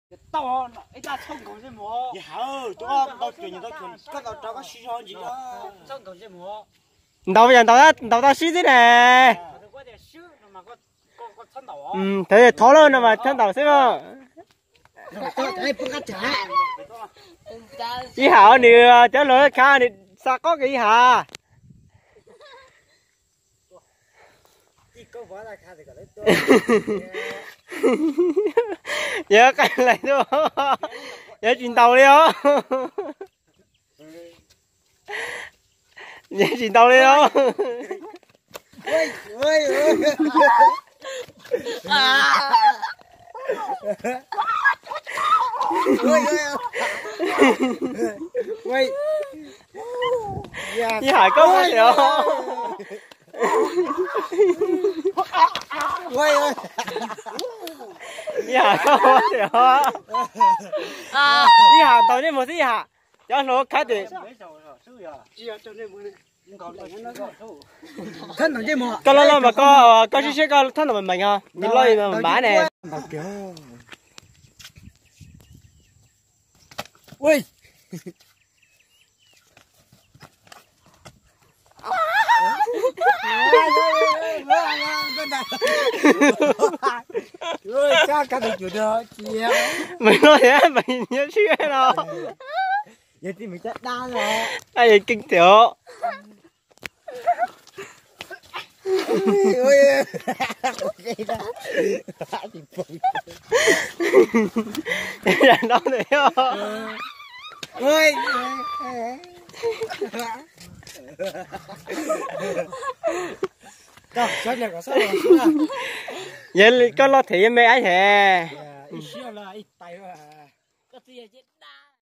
Ntaus yog ntaus tau sib xwb ne. Thov thov lawm no mas txhob ntaus xwb mas. Ib ham nws cov hluas khav nws xa qob kiag ib ham. Yog qai lais tuaj, yog tsis ntaus li os. Yog tsis ntaus li os. Ib ham koj ua tias, ib ham koj ua tias, ib ham ntaus ntsej muag xwb ib ham, cov hluas khav tias. Koj loj loj mas koj, koj siab siab koj thab ntaus mees mees ho, yus loj yus mas ne. Mees no thiab mees nyiam siab no. Yog keej tiag os. Yam no ntawd. Yog koj loj them yog me ab hem.